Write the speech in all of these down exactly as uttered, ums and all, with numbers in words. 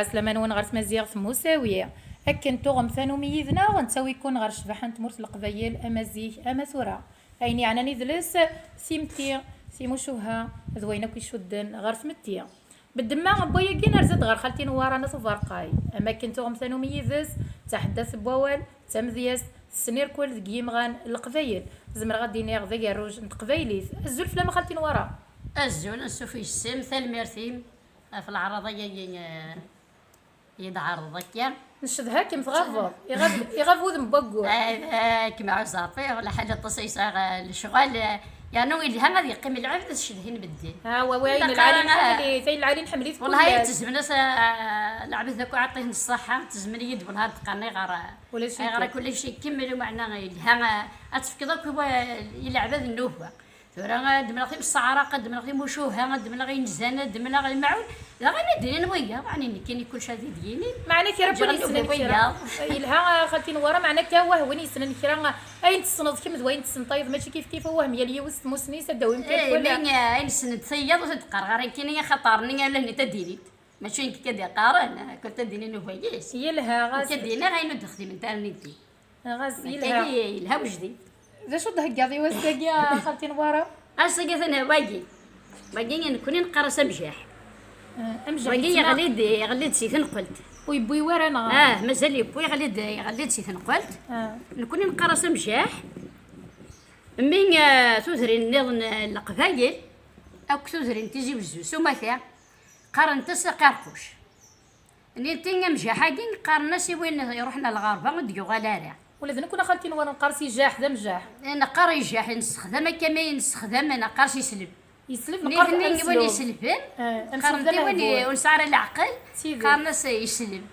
Slama-nwen ɣer tmaziɣt n usawi. Akken tuɣem tanumi yid-neɣ, nettawi-ken ɣer ccbaḥa n tmurt n Leqbayel, ama zik, ama tura. Ayen yeɛnan idles, s imetti, s imucuha, d wayen akk icudden ɣer tmetti. Beddemma n wayagi, nerza-d ɣer xalti Newwara n At Uberqay. Am akken tuɣem tanumi yid-s, d taḥeddadt n wawal, d tamedyazt, tessen irkel deg yimɣan n Leqbayel. Zemreɣ ad d-iniɣ d agerruj n teqbaylit. Azul fell-am a xalti Newwara. Azul, ansuf yes-m, tanemmirt-im ɣef leɛraḍa-agi, eh, i d-tɛerḍeḍ akka. Ncedha-kem, tɣabeḍ. Iɣab, iɣab wudem n waggur. Ay, ay, kem ɛuzzafiɣ, lḥal aṭas ay sɛiɣ, eh, lecɣal, eh, yernu yelha ad yeqqim lɛebd ad cedhin medden. Ha, wa, wa, ayen lɛali nḥemmel-it, ayen lɛali nḥemmel-it. Wellah, ay ttezmen-as, eh, leɛbed akk aɛṭih n ṣṣaḥa, ttezmen-iyi-d wellah ad qqaren ayɣer, ulac ayɣer akka. Kullec ikemmel, umeɛna yelha, eh, ad tefkeḍ akk i wa-, i leɛbad n nnuba. Tura ad d-mleɣ timseɛraq, ad d-mleɣ timucuha, ad d-mleɣ inzan, ad d-mleɣ lmaɛun. Daɣen ad d-inin wiyaḍ, ɛni nekkini kullec ad d-yinin? Meɛna kra n win yessnen kra. Yelha, a xalti Newwara, meɛna akka wah win yessnen kra, ayen tessneḍ kemm d wayen tessneḍ tayeḍ, mačči kif kif, wah, yal yiwet s tmusni-s, ad d-tawim kra n wala. Eh, mi, eh, ayen ssnent tayeḍ, ur t-id-qqareɣ ara nekkini, axaṭer-nni ala nit ad d-inint. Mačči nekk ad d-iqqaren, eh, kent ad d-inin ubayis. Yelha, ɣas. Nekk ad d-iniɣ ayen ur d-xdiment ara nitni. Ɣas yelha. Akkagi yelha wejdid. D acu d-theggaḍ i wass-agi, a xalti Newwara? Ass-agi atan wagi. Wagi nekkni neqqar-as amjaḥ. Ah, amjaḥ. Wagi yettma- yeɣli-d, yeɣli-d si tenqelt. Ur yewwi wara neɣ? Ah, mazal yewwi, yeɣli-d, yeɣli-d si tenqelt. Ah. Nekkni neqqar-as amjaḥ. Mi, ah, tudrin nniḍen n Leqbayel, akk tudrin n Tizi Wezzu s umata, qqarent-as aqerquc. Nitni amjaḥ-agi qqaren-as i win iruḥen ɣer lɣerba ur d-yuɣal ara. Ula d nekkni a xalti Newwara neqqar-as ijaḥ, d amjaḥ. Neqqar ijaḥ, nessexdam akka mi nessexdam, neqqar-as isleb. Isleb, neqqar-as isleb. Nitni i win iselben, eh, qqaren-t i win ur nesɛi ara leɛqel, qqaren-as isleb.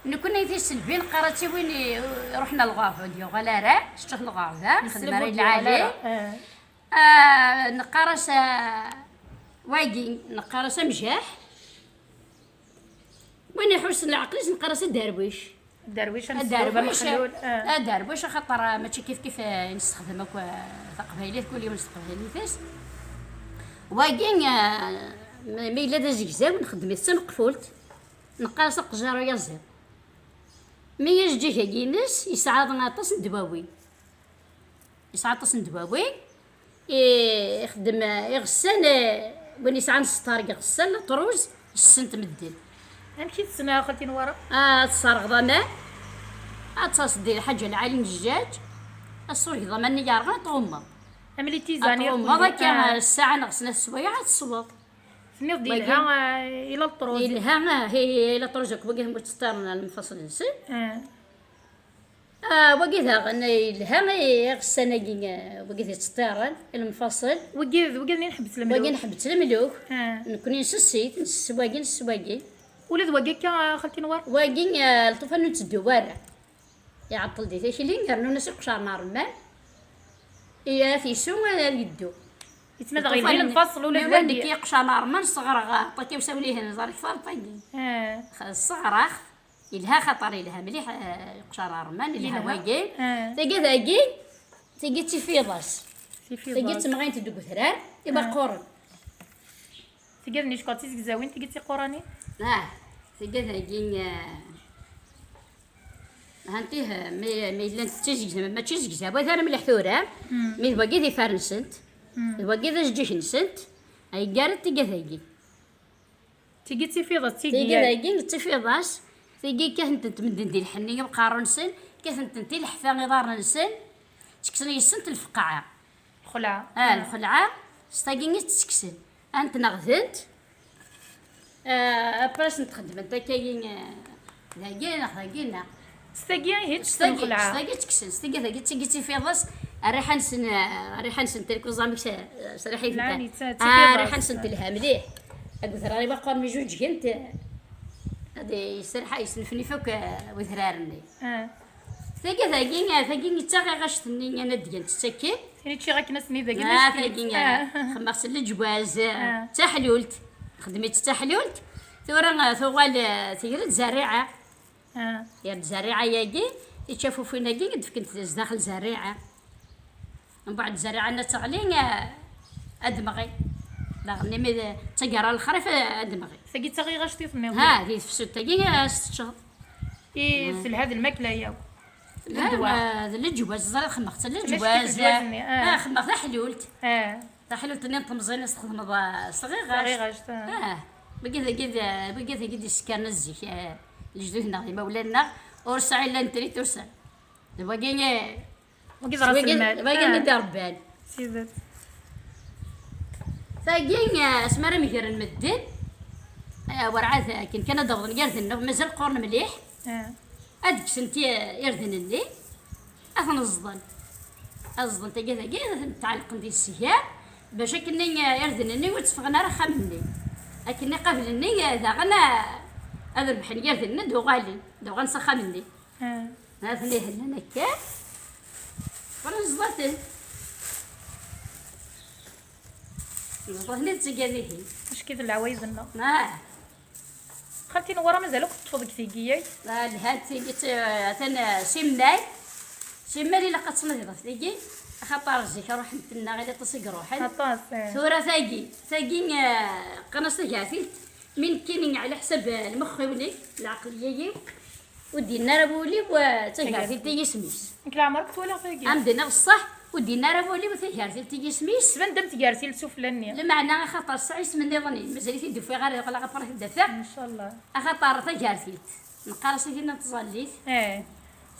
Nekkni tiselbin neqqar-as i win iruḥen ɣer lɣerba ur d-yuɣal ara, tečča-t lɣerba, xedm ara lɛali. Eh. Ah, neqqar-as, ah, wagi, neqqar-as amjaḥ. Win iḥussen leɛqel-is neqqar-as aderwic. Aderwic, aderwic, amexlul, ah. Aderwic, axaṭer, ah, mačči kif kif, ah, i nessexdem akk, ah, taqbaylit, kul yiwen s teqbaylit-is. Wagi, ah, ma, ma yella d azegzaw, nxeddem-it d tameqfult, neqqar-as aqejjar uyaziḍ. Mi ajeǧǧig-agi-ines yesɛa aṭas n ddwawi. Yesɛa aṭas n ddwawi. I-, ixeddem iɣessan, eh, win yesɛan sṭar deg iɣessan, laṭruz, ssent medden. Amek i tessen a xalti Newwara? Ah, ad tesserɣeḍ aman, ad taseḍ di lḥaǧa lɛali n jjaj, ad tessurgeḍ aman-nni yerɣan, ad tɣummeḍ. Am les tisanes. Ad tɣummeḍ akka, ah, ssaɛa neɣ snat sswayeɛ ad tesweḍ. Tenniḍ-d yelha, ah, i laṭruz. Yelha, ah, i, i laṭruz akk wagi ur ttseṭṭaren lemfaṣel-nsen. Ah. Ah, wagi daɣen yelha i iɣessan-agi, ah, wagi d ittseṭṭaren, i lemfaṣel. Wagi d, wagi d nḥebbes lemluk. Wagi nḥebbes lemluk. Ah. Nekkni nsess-it, nsess wagi, nsess wagi. Ula d wagi akka, a xalti Newwara? Wagi, ah, lṭufan ur netteddu ara. Iɛeṭṭel di takli, rnun-as iqecren n ṛṛemman. Iya, ad t-isu, ad yeddu. Yettma daɣ yelha lemfaṣel ula d wagi. Nekk iqecren n ṛṛemman, sseɣreɣ, ah, ṭaki usawlihen, ẓer kter ṭaki. Ah. Sseɣreɣ-t. Yelha, axaṭer yelha mliḥ, eh, iqcer ṛṛman, yelha wagi. Ah. Tagi dagi, tagi d tifiḍas. Tifiḍas. Tagi d temɣint deg udrar, ibaqquren. Tagi d nickuṛ d tizegzawin, tagi d tiquranin? Ah, tagi dagi, eh, hanti, eh, mi, mi llant d tizegzawin, mačči zegzawat ara mliḥ tura, mi d wagi d ifar-nsent, d wagi d ajeǧǧig-nsent, ay ggaret tagi dagi. Tigi d tifiḍas, tigi. Tigi dagi d tifiḍas, tigi kkaten-tent medden di lḥenni i uqerru-nsen, kkaten-tent i leḥfa iḍarren-nsen, ttekksen yes-sent lfeqɛa. Lxelɛa. Ah, lxelɛa, s tagi i tt-ttekksen. Ad tent-neɣdent, ah, après ad tent-xedment akka-yi, ah, dagi neɣ dagi neɣ. S tagi ihi ttekksen lxelɛa. S tagi ttekksen, s tagi dagi d tigi d tifiḍas, rriḥa-nsen, rriḥa-nsen telkuẓ amek s-, s rriḥa-nsen. Ah, rriḥa-nsen telha mliḥ. Deg udrar iwaqaren mi juǧgent, ad yesserḥa, yesnefnif akk, eh, wedrar-nni. Ah. Tagi dagi, ah, tagi i d taɣaɣact-nni anadgen tettakken. Tin i ččiɣ akken ass-nni dagi. Ah, tagi, ah, xemmeɣ s leǧwaz, ah, d taḥlult. Xedmet d taḥlult. Tura, ah, tuɣal, ah, tegri-d zerriɛa. Ah. Yerr-d zerriɛa-yagi, tičafufin-agi i d-fkent zdaxel zerriɛa. Mbeɛd zerriɛa-nni ad teɣli, ah, ad d-temɣi. Daɣen imi d taggara n lexrif, ad d-nɣi. Tagi d taɣiɣact i tenniḍ. Ha, di tefsut-agi, ad s-teččeḍ. I telha d lmakla yakk. D ddwa. D leǧwaz, ẓriɣ xemmeɣ-tt, leǧwaz. Leǧwaz-nni, ah. Ah, xemmeɣ taḥlult. Ah. Taḥlult-nni n temẓin i s-txedmeḍ, ah, s tɣiɣact. S tɣiɣact, ah. Ah, wigi d, wigi d, wigi d isekkaren n zik, ah, lejdud-nneɣ d imawlan-nneɣ, ur sɛin la ntrit, ur sɛin. D wagi, eh, wagi d ras lmal. Wagi i d-rebban. Tidet. Tagi, eh, asmi ara megren medden, eh, werɛad akken kan ad d-awḍen gar d-nneɣ, mazal qquren mliḥ. Ah. Ad kksen ti-, irden-nni, ad ten-ẓḍen. Ad ẓḍen tagi, tagi, ad ten-tɛellqen di ssegam, bac akken-nni, eh, irden-nni ur tteffɣen ara axxam-nni. Akken iqabel-nni, eh, daɣen, eh, ad rebḥen irden-nni, d-uɣalen, d-uɣalen s axxam-nni. Ah. Ha-ten-i hellan akka. Ffɣen ẓḍaten. Ẓḍaten i d tigadihin. Acki d leɛwayed-nneɣ. Ah. Xalti Newwara, mazal akk teṭṭfeḍ deg tigi-yak? Ah, lhant tigi, atan, ah, simmal. Simmal ilaq ad tnadiḍ ɣef tigi. Axaṭer zik ruḥent-nneɣ, ala aṭas i iruḥen. Aṭas, eh. Tura tagi, tagi, ah, qqaren-as tagertilt. Mi nekkini ɛla ḥsab, eh, lmex-iw nekk, lɛeqliya-iw, ur d-yenni ara wul-iw, eh, tagertilt i yisem-is. Nekk leɛmer ur k-twalaɣ tagi. Am d-nniɣ ṣṣeḥ, ur d-yenni ara wul-iw tagertilt i yisem-is. Tban-d am tgertilt sufella-nni. Lameɛna axaṭer tesɛa isem nniḍen, mazal-it id-ufiɣ ara, ɣleɣ après id-afeɣ. Ncallah. Axaṭer tagertilt, neqqar-as i tinna n tẓallit. Eh.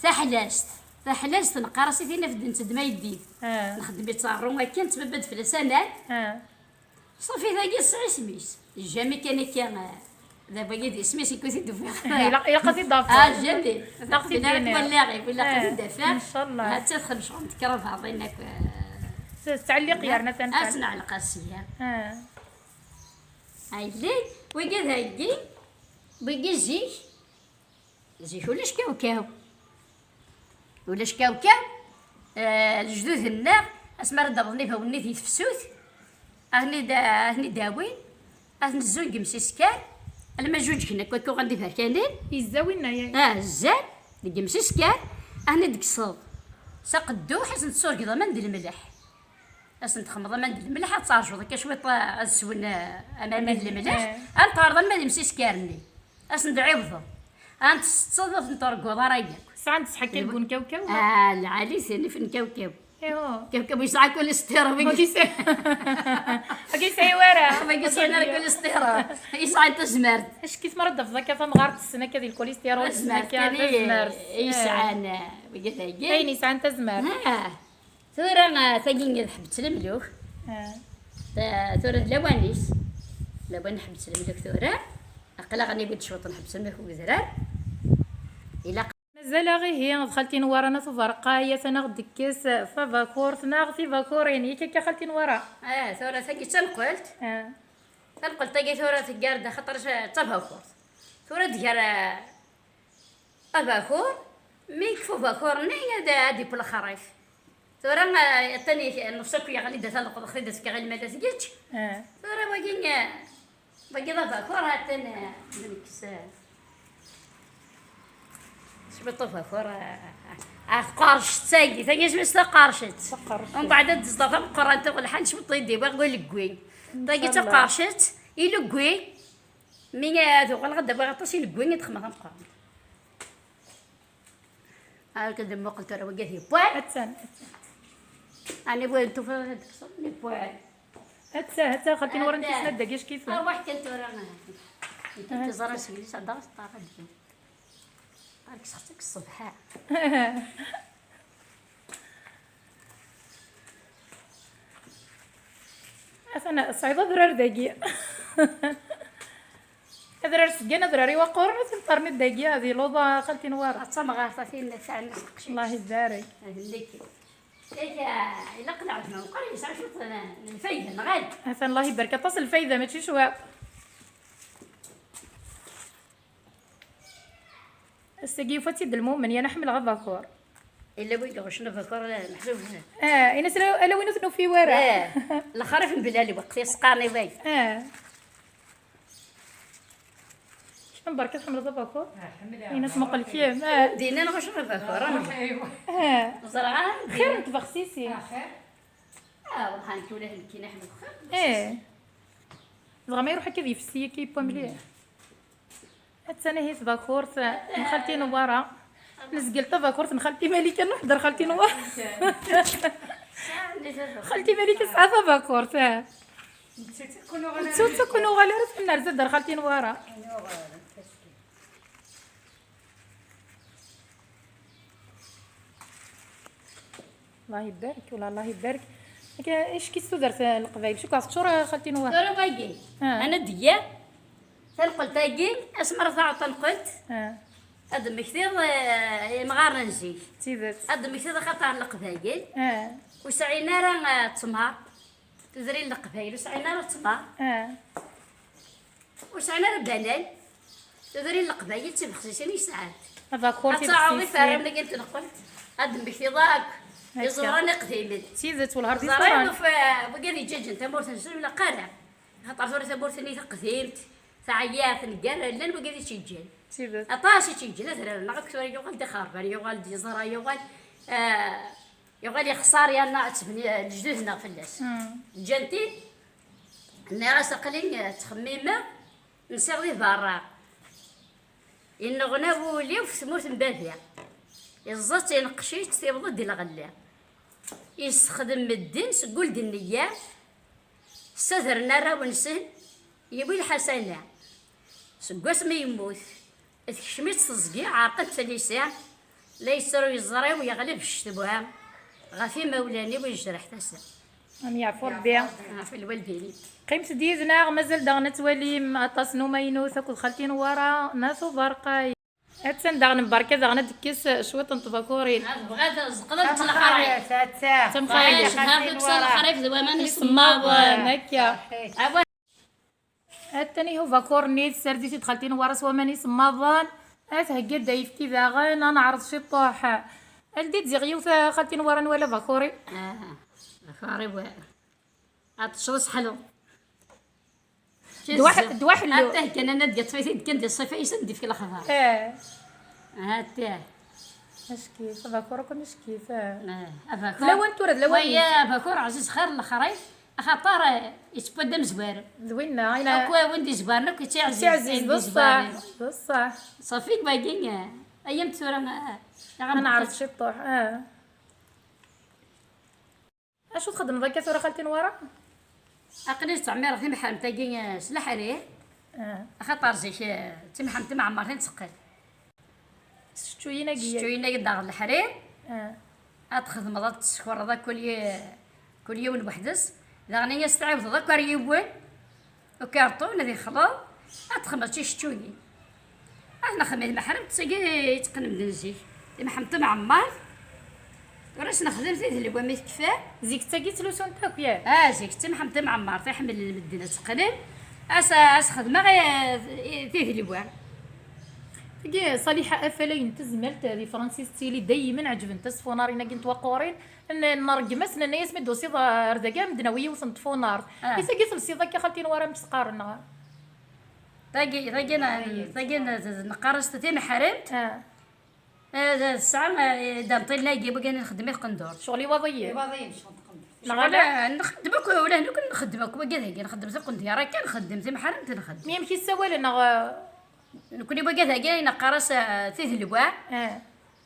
Taḥlazt, taḥlazt neqqar-as i tinna f ddent d mayeddid. Eh. Nxeddem-itt ṛṛu akka, nettbabba-d fell-as aman. Eh. Ṣafi, tagi tesɛa isem-is. Jamais kan akka, eh, d abagi d isem-is, nekk ur t-id-ufiɣ. Ilaq, ilaq ad t-id-afeɣ. Ah, jamais. Ilaq ad t-id-afeɣ. Ilaq ad t-id-afeɣ. Ttɛelliq yerna tanfalt. Tettɛelliq yerna tanfalt. Ad tt-nɛelleq ɣer sya. Ah. Ayli, wigi d ayyi, wigi zik. Zik ulac kawkaw. Ulac kawkaw. Eh, lejdud-nneɣ, asmi ara d-awḍen ibawen-nni di tefsut, ad ten-id-, ad ten-id-awin, ad ten-zzun deg yimsiskar, alma juǧgen akk wakka uɣan d iberkanen. Izza winna ya. Ah, zzan deg yimsiskar, ad ten-id-tekkseḍ s aqedduḥ, ad ten-tsurgeḍ aman d lemleḥ. Ad sen-txemmeḍ aman d lemleḥ, ad terjuḍ akka cwiṭ, eh, ad swen, eh, aman d lemleḥ. Eh. Ad ten-terreḍ alma d imsiskar-nni. Ad sen-d-ɛiwdeḍ. Ad ten-tsetteḍ, ur ten-terguḍ ara yakk. Sɛan-d ṣṣeḥ akka deg unkawkaw? Ah, lɛali tin, f nkawkaw. Ihu. Kawkaw yesɛa kulestira, wagi. Wagi yesɛa, wagi yesɛa wara. Wagi yesɛa ara kulestira. Yesɛa tazmert. Acki tmara d-tafeḍ akka tamɣart tessen akka di lkulistira, tessen akka tazmert. Tazmert kan i yesɛan, eh, wagi d agi. Ayen yesɛan tazmert. Ah. Tura, ah, tagi d ḥebbet lemluk. Ah. Ta-, tura d lawan-is. Lawan n ḥebbet lemluk tura. Aql-aɣ niwi-d cwiṭ n ḥebbet lemluk deg udrar. Ilaq. Mazal-aɣ ihi d xalti Newwara n At Uberqay, atan aɣ-d-tekkes tabakurt neɣ tibakurin. Yak akka xalti Newwara? Ah, tura tagi d tanqelt. Ah. Tanqelt-agi tura teggar-d axaṭer d tabakurt. Tura d-gar, ah, abakur, mi yekfa ubakur-nni ad, ad d-iww lexrif. Tura, eh, atan ik-, nneṣ akk yeɣli-d, atan leqḍeɣ-t-id ad fkeɣ i lmal ad t-yečč. Ah. Tura wagi, eh, wagi d abakur, atan, eh, d nekk s-, cwiṭ ubakur, eh, eh, eh, tqercet tagi, tagi isem-is taqercet. Taqercet. Umbeɛd ad d-tezdeɣ tameqqrant, tuɣ lḥan cwiṭ i d-iwwiɣ deg ulegwi. Tagi d ncallah. Taqercet, ilegwi. Mi ad uɣaleɣ ad d-awiɣ aṭas ilegwi i d-xemmeɣ ameqqran. Ar ad nmuqel tura wagi ad yewwan. Attan, attan. Ɛni bɣiɣ tufiḍ ad d-kkseɣ? Yewwan. Atta, atta, xalti Newwara n tis nadda gic kifa. Arwaḥ kan tura. Nekk teẓra seg-s, ad aɣ-teṭṭar ad d-yeww. Ar kkseɣ-tt akk ṣṣbeḥ. Atan sɛiḍ adrar dagi. Adrar seggan, adrar iwaqquren, ur ten-terniḍ dagi, ad iluḍ xalti Newwara. D tamɣart-a tin sɛan aseqcic. Allah ibarek. Ad nnek. Yak, ilaq lɛebd ma meqqar yesɛa cwiṭ n, n lfayda, neɣ ala? Atan Allah ibarek, aṭas n lfayda, mačči cwiṭ. Ass-agi yufa-tt-id lmumen, yerna ḥemmleɣ abakur. Illa win iɣuccen abakur, eh, meḥsub. Ah, ini-as ala, ala win ur t-nufi wara. Eh, lexrif n Belal, lweqt i s-qqaren i way. Ah. Kečč berka tḥemmleḍ abakur? Ah, ḥemmleɣ. Ini-as muqel kim. Ah. Dinna nɣuccen abakur, ah. Ah. Ẓriɣ, ah, xir n tbexsisin. Ah, xir. Ah, wellah, nekk ula d nekkini ḥemmleɣ xir n tbexsisin. Eh. Dɣa ma iruḥ akka ad yefsi akka yewwa mliḥ. Attan ihi tbakurt n xalti Newwara. Nezgel tabakurt n xalti Malika, nruḥ dar xalti Newwara. Xalti Malika tesɛa tabakurt, ah. Nettu-tt akk nuɣal ara, nerza dar xalti Newwara. الله يبارك ولا الله يبارك. هكا اش كي تدرت القبايل شو كاع تشور خالتي نوار؟ Tura wagi. Ah. Ana d-yya tanqelt-agi, asmi ara taɛeḍ tanqelt, ah, ad d-mmektiḍ, eh, imɣaren n zik. Tidet. Ad d-mmektiḍ axaṭer leqbayel, ah, ur sɛin ara, eh, ttmer. Tudrin n leqbayel ur sɛin ara ttmer. Ah. Ur sɛin ara banan. Tudrin n leqbayel d tibexsisin i sɛant. Ad taɛuḍ iferran-agi n tneqqelt, ad d-mmektiḍ akk iẓuran iqdimen. D tidet, welhar d iẓuran. Ẓriɣ ɣef wigi ad yeǧǧaǧen tamurt-nsen ur ilaq ara. Axaṭer tura tamurt-nni taqdimt, teɛya, tenger, llan wigi i tt-yeǧǧan. D tidet. Aṭas i tt-yeǧǧan, adrar-nneɣ akk tura yuɣal d ixerban, yuɣal d iẓra, yuɣal, ah, yuɣal yexṣer yerna ttbni lejdud-nneɣ fell-as. Mm. Ǧǧan-t-id, nniɣ-as aql-i ttxemmimeɣ, nsiɣ di berra. Inneɣna wul-iw f tmurt n baba. Iẓẓa-tt ineqqec-itt tiweḍ-d i lɣella. Yessexdem medden seg ul d nneyya, ssadren arraw-nsen, yiwi lḥasana. Seg wasmi yemmut, tekcem-itt teẓgi, ɛerqent-tt liser, la yettru yeẓri-w yeɣleb ccetwa ɣef imawlan-iw yejreḥ tasa. Am yeɛfu Rebbi. Yeɛfu lwaldin-ik. Qqimet-d yid-neɣ, mazal daɣen ad twalim aṭas n umaynut akked xalti Newwara n At Uberqay. Attan daɣen mbarka daɣen ad d-tekkes cwiṭ n tbakurin. Ad bɣiɣ ad zqeḍ ad tleqrayt. Tamxalif. Tamxalif. Cedhaɣ deg-s lexrif d waman isemmaḍen. Akka. Awa. Attan ihi ubakur-nni, tessared-it-id xalti Newwara s waman isemmaḍen. Ad thegga-d ayefki daɣen, ad neɛreḍ ciṭuḥ. Aldi-d ziɣ yiwet xalti Newwara nwala bakuri. Ah, bakuri wa. Ad tecceḍ seḥlu. D waḥ-, d waḥellu. Atah kan, ana d-yeṭṭef-it-id kan di ṣṣifa-is ad d-ifk lexbar. Eh. Atah. Ackif, abakur akk ackif, eh. Eh, abakur. D lawan tura, d lawan. Waya abakur ɛziz xir n lexrif, axaṭer, eh, yettewwa-d amezwaru. D winna, ayna. Akk win d-izwaren akk yettɛezziz, yettɛezziz, d ṣṣeḥ, d ṣṣeḥ. Ṣafi, wagi, eh, ay am tura, eh, ad neɛreḍ ciṭuḥ, eh. Acu txeddmeḍ akka tura xalti Newwara? Aql-i ttɛemmireɣ timeḥremt-agi, eh, s leḥrir. Ah. Axaṭer zik, eh, d timeḥremt timɛemmert i netteqqen. S teččuyin-agi. S teččuyin-agi daɣ leḥrir. Ah. Ad txedmeḍ, ad tsekreḍ akk kul yi-, kul yiwen weḥd-s. Daɣen i as-tɛiwdeḍ akk ar yiwen. Ukarṭun ad yexleḍ, ad texmeḍ ticeččuyin. Ad nexdem timeḥremt, tagi i yettqen medden zik. Timeḥremt timɛemmert. Ur as-nexdem tidelwa mi tekfa. Zik d tagi ttlusunt akk, yak? Ah, zik d timeḥremt timɛemmert, iḥemmel medden ad tt-qqnen. As, as xedmeɣ i, i tidelwa. Tagi Ṣaliḥa Afalay n Tezmalt di Fransis, tettili daymen ɛeǧbent-as tfunarin-agi n twaqurin. N-, nṛeggem-as, nenna-yas mi d-tusiḍ ar dagi, ad m-d-nawi yiwet n tfunart. Ah. I tagi telsiḍ akka xalti Newwara amek s-qqaren, neɣ? Tagi, tagi n-, tagi n-, neqqar-as timeḥremt. Ah. Eh, tesɛa, eh, idanṭilen-agi, wigi nxeddem i tqendurt. Ccɣel iwaḍiyen. Iwaḍiyen, ccɣel n tqendurt. Neɣ ala? Eh, nxeddem akk, ula d nekk nxeddem akk, wigi dagi nxeddem timeḥremt, nxeddem. Mi amek i ssawalen, neɣ? Nekni wigi dagi neqqar-as, eh, tidelwa. Ah.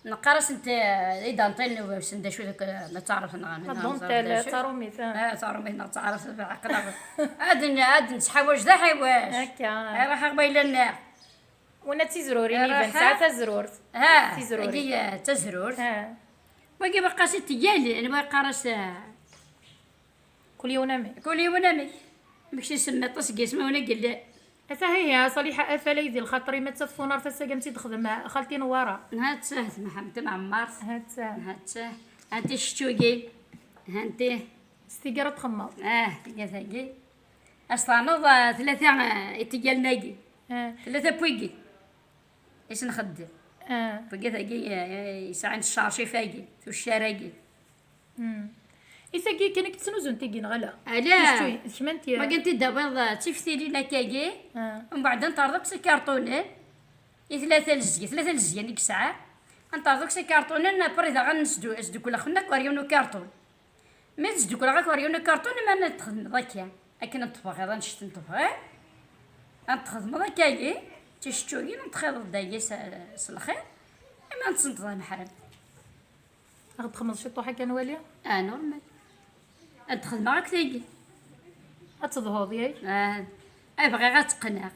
Neqqar-asent, eh, idanṭilen, ur wissen d acu deg, ma d taɛrabt neɣ, la dentelle, d acu? Tarumit, ah. Ah, tarumit neɣ d taɛrabt, ɛeqleɣ. Ad n-, ad nettḥawaj d aḥiwac. Akka. Ay, ruḥeɣ ma yella nniɣ. Wina d tizrurin, iban tesɛa tazrurt. Ha, tizrurin. Agi, eh, d tazrurt. Ha. Wagi baqa s iteggal, anwa yeqqar-as, eh, Kul yiwen amek. Kul yiwen amek. Amek s-isemma aṭas n yismawen i yellan. Ata hiya, Ṣaliḥa Afalay di lxaṭer-im, ad taf tunart ass-agi am tt-id-texdem xalti Newwara. Ha-tt-ah, tmeḥremt timɛemmert. Ha-tt-ah. Ha-tt-ah. Ha-tt-ah ticeččugin. Ha-tt-ah. S tigi ara txemmeḍ. Ah, tigi tagi. As ternuḍ, ah, tlata, ah, itigalen-agi. Ah. Tlata n wigi. Is nxeddem. Ah. Wigi tagi, ah, yesɛan ccercif-agi, tuccar-agi. Mm. I tagi kan i yettnuzun tigi, neɣ ala? Ala. Ticettuyin, d kemant ya. Ma kan t-id-tawiḍ, d tiftilin akkagi. Ah. Mbeɛd ad n-terḍeḍ s ikarṭunen. I tlata lezya, tlata lezya i yesɛa. Ad n-terḍeḍ s ikarṭunen, après daɣen nesdu-, sdukleɣ-ten akk ar yiwen ukarṭun. Mi d-sdukleɣ akk ar yiwen ukarṭun, ma n-, txedmeḍ akka. Akken n tebɣiḍ, annect n tebɣiḍ. Ad txedmeḍ akkagi, d ticeččugin, ad txiḍeḍ dagi s, s lxir, imi ad tsenteḍ ameḥrem. Ad txedmeḍ ciṭuḥ akka nwali? Ah, normal. Ad txedmeɣ akk tagi. Ad teḍhuḍ, yak? Ah, ah, bɣiɣ ad teqqneɣ.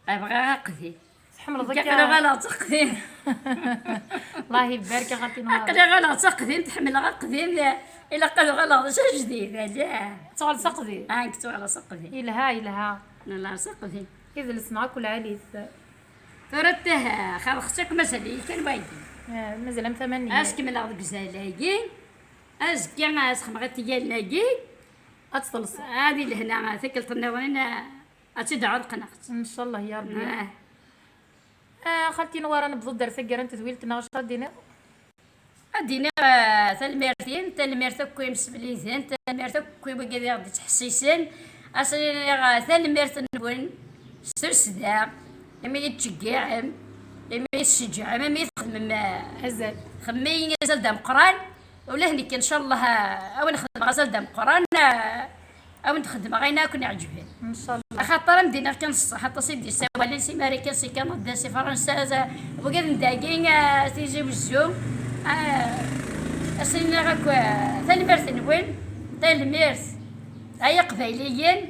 Ah, bɣiɣ aqdim. Tḥemmleḍ akka? Aql-i ɣaleɣ d taqdim. Allah ibarek a xalti Newwara. Aql-i ɣaleɣ d taqdim, tḥemmleɣ aqdim. Ilaq ad uɣaleɣ d ajdid, ala. Tuɣaleḍ s aqdim? Ah, nekk tuɣaleɣ s aqdim. Yelha, yelha. Tuɣaleɣ s aqdim. Idles-nneɣ akk lɛali-t. Tura ttah, xerxet akk, mazal-iyi kan wagi. Ah, mazal am tama-nni. Ad s-kemmleɣ deg uzal-agi. Azekka ad s-xedmeɣ iṭigallen-agi. Ad tt-telseḍ. Ad i lehna tikkelt nniḍen ad tt-id-ɛerqen. Ncallah ya Rebbi. Ah. Ah, xalti Newwara, newweḍ-d ar taggara n tedwilt-nneɣ, acu ara d-tiniḍ? Ad d-iniɣ, ah, tanemmirt-im, tanemmirt akk imsefliden, tanemmirt akk i wigad i ɣ-d-ittḥessisen. Ad s-iniɣ, ah, tanemmirt-nwen s tussda, imi i d-tceggɛem, imi i d-tceggɛem, imi i txedmem, ah, azal. Txedmem-iyi azal d ameqqran. Ula d nekk, ncallah, ah, ad wen-xedmeɣ azal d ameqqran, ah, ad wen-xedmeɣ ayen akk iɛeǧben. Ncallah. Axaṭer am d-iniɣ kan ṣṣeḥ, aṭas i d-yessawalen si Marikan, si Kanada, si Fransa, wigad n dagi, ah, Tizi Wezzu, ah, ad s-iniɣ akk, ah, tanemmirt-nwen, tanemmirt ay Iqbayliyen,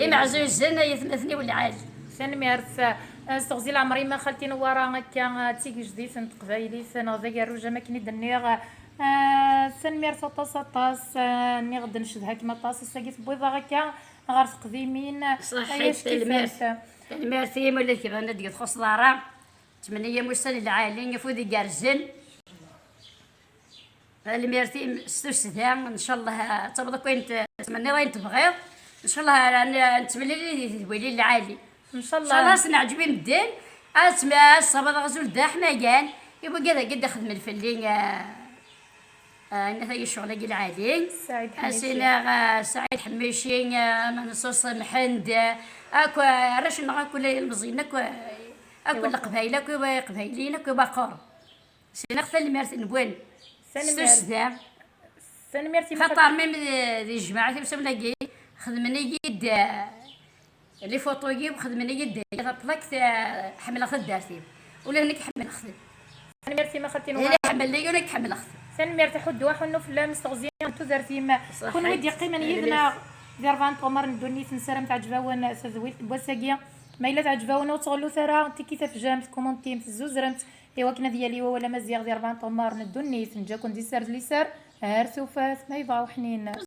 imeɛzuzen, ay atmaten-iw lɛali. Tanemmirt, ah, s teɣzi leɛmer-im a xalti Newwara, akka, ah, d tigejdit n teqbaylit, neɣ d agerruj am akken i d-nniɣ, ah, tanemmirt aṭas, aṭas, ah, nniɣ-d ncedha-kem aṭas, ass-agi tewwiḍ-aɣ akka ɣer teqdimin. Ṣaḥit, ay acki tanemmirt. Tanemmirt i Mulud Kebran ad d-txuṣṣeḍ ara. Ttmenni-am ussan lɛali, afud igerrzen. Tanemmirt-im s tussda, ncallah ad tawḍeḍ akk ayen t-, tettmenniḍ, ayen tebɣiḍ. Ncallah ara n-, nettemlili di tedwilin lɛali. Ncallah. Ncallah ad s-neɛǧeb i medden, ad tm-, ad ssawaḍeɣ azul d aḥmayan i wigad-agi d-ixedmen fell-i, ah, ah, inna tagi ccɣel-agi lɛali. Saɛid Ḥemmici. As-iniɣ, ah, Saɛid Ḥemmici, ah, Menṣuṣ Mḥend, ah, akk, ah, arrac-nneɣ akk, la ilmeẓyen akk, ah, akk Leqbayel, akk Iqbayliyen, akk Ibaqur. Sinaɣ tanemmirt-nwen. Tanemmirt. S tussda. Tanemmirt i Xaṭer même di, di jmaɛat imsawnen-agi, xedmen-iyi-d, eh, les photos-iw, xedmen-iyi-d la plaque, eh, ḥemmleɣ taddart-iw. Ula d nekk ḥemmleɣ-ten. Tanemmirt i ma xalti Newwara. Ḥemmleɣ-ten. Tanemmirt, aḥuddu aḥunnu fell-am s teɣzi n tudert-im. Ṣaḥit. Kunwi d-yeqqimen yid-neɣ di rebɛa n tɣemmar n ddunit, nessaram teɛǧeb-awen tedwilt n wass-agi. Ma yella teɛǧeb-awen, ur ttɣellut ara, tiki tafjamt, kumuntimt, tezzuzremt, i wakken ad yali wawal amaziɣ di rebɛa n tɣemmar n ddunit. Neǧǧa-ken di sser d liser, ar tufat, ma yebɣa uḥnin.